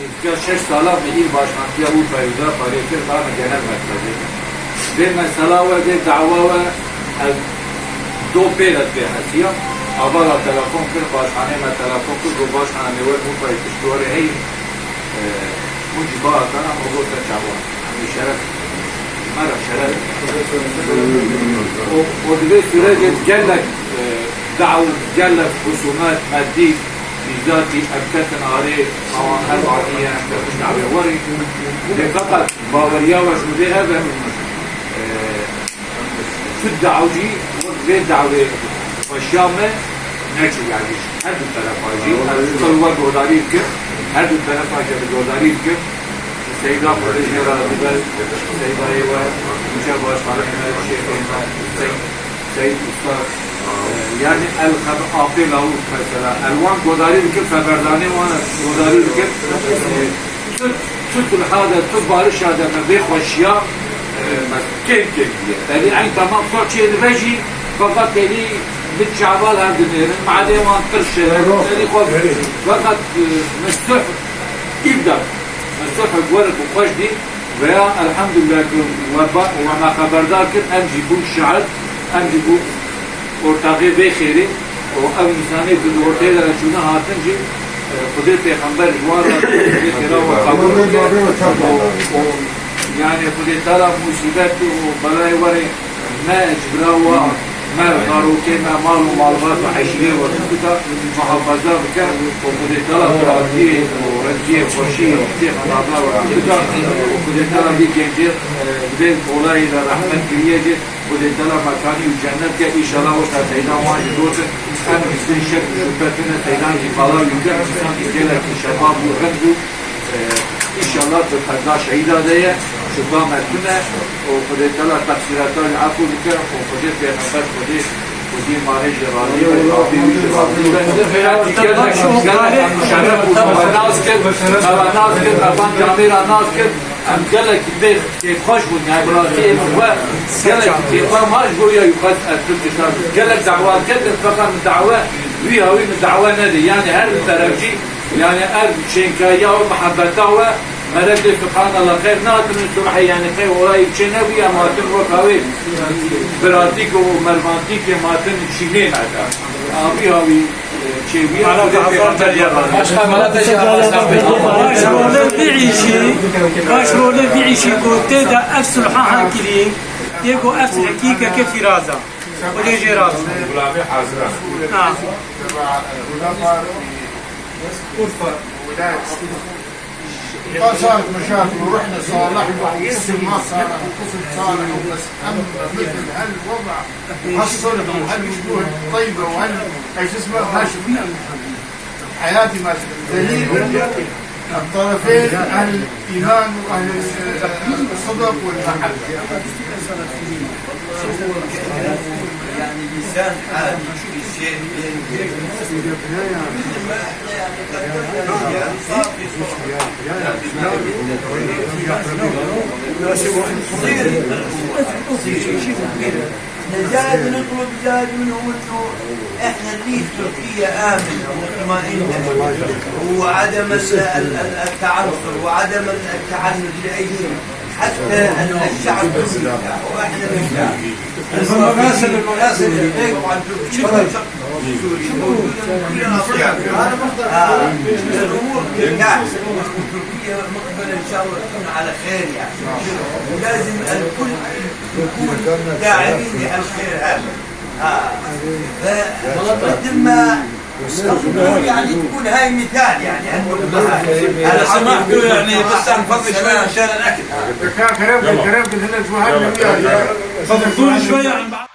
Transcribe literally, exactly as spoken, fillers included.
Ya şeş sala me îl başkantiya Urfayê da parê kir, dane genel merkezê. Vê mesela we, vê dawa we, ez do pê re pê hesiya. Avala telefon kir, başkanê me telefon kir, got, "Başkan, em ê werin Urfayê piştî we re heyîn." E, hûn jî bihatana, me got, "Te çawa?" Em ê şeref, me re şeref. O, o di vê sûretê gelek, e, daw, gelek husumet, meddî, Bîzatî em ketin arê, awan her aniye em ketin dawê werî. Lê feqet baweriya we ji wê ev e, e, tu dawcî wek vê dawê xweşiya me neçû, yanî ji her du terefa jî, ez ji xwe we guhdarî dikim, her du terefa jî ez guhdarî dikim. Seyda Xwedê jê razî be, Seydayê we, Muçe Başkanê me, Şêxê me, Seyd Seyîd Usta, e, yani el xeb-, apê lawût mesela. El wan godarî dikin, xeberdanê wan godarî dikin. E, tu, tu sulha de, tu barişa de me vê xweşiya, e, me kêm kêm diye. Belî eyn tamam soçê dibe jî, fakat belî bi çaval her dinêrin, madê wan tirş e, belî xwe, fakat, e, me sulh îbda, me sulh gor bi xweş dî. Veya elhamdülillah ku we ba-, we me xeberdar kir, em jî bûn şahid, em jî bûn ortaxê vê xêrê û ev însanê ku di ortê de çûne hatin jî, e, Xwedê pêxember ji wan re, Xwedê xêra wan qebûl bike û, û, yani Xwedê Teala musîbet û belayê werê me ji bira wa, me, zarokê me, mal û malbat û eşîrê we bikita, muhafaza bike û Xwedê Teala bi radiyê û rindiyê xweşî tê xenaza we bikita û Xwedê Teala vî gencê, e, di vê olayê de rehmet kiriye jî, Xwedê Teala mekanî û cennet ke, înşallah wexta Seyda wan jî gotin, em jî bin şek û şubhe tune, Seydan jî bala wî kir, însan jî gelekî şebab bû, rind bû. Ee, înşallah di qeza şehîda de ye, şuka me tune û Xwedê Teala teqsîrata wî efû bike û Xwedê Pêxember Xwedê, Xwedê marê jî razî be, Rabî wî jî razî be. Gelek, gelek em şeref bûn, me nas kir, me nas kir, me van camêra nas kir, em gelek pê kêfxweş bûn, yani bi rastî êmir xwe gelek kêfa ma ji bo ya xwest ez tu kişan. Gelek dawa kir, ez feqet min dawe wî hawî min dawe nede, yani her bi teref jî Yani ev şênkariya û muhebeta we, merevdê subhanallah, xeyr natin û sulhê, yani xeyr olayî çê nebûye, em hatin wek havê biratîk û mervantîkê em hatin şînê naka. Avî havî, e, çêbûye, Xwedê pêxember ya razî. Baş rolê vî îşî, baş rolê vî îşî ku tê de ev sulha han kirî, yê ku ev sulhekî keke fîraza. Xwedê jê razî. Gulavê hazir e. Ha. Urfa. ما صارت مشاكل ورحنا صالحنا وقسم ما صالح وقسم صالح، بس أما مثل هالوضع وهالصلح وهالوجوه الطيبة وهال، إيش اسمه، ما شفنا. حياتي ما شفت. دليل إنه الطرفين أهل الإيمان وأهل الصدق والمحبة. يعني لسان حال. زايد نطلب زايد منهم انه احنا نريد تركيا امنه مطمئنه، وعدم ال-، ال-، ال-، التعنصر وعدم ال-، التعنت لاي شيء. حتى أن الشعب يرتاح وإحنا نرتاح. المغاسل، المغاسل اللي يغيبوا عن تركيا، شكرًا. سوريا موجودة من كل الأطياف. آه، الأمور ترتاح. وتركيا مقبلة إن شاء الله تكون على خير يعني. ولازم الكل يكون داعمين لهالخير هذا. آه. ف-، مثل ما يعني تكون هاي مثال، يعني، هالنقطة هاي. إذا سمحتوا، يعني، بس نفضي شوي عشان الأكل. فضلوا شوي عن بعض.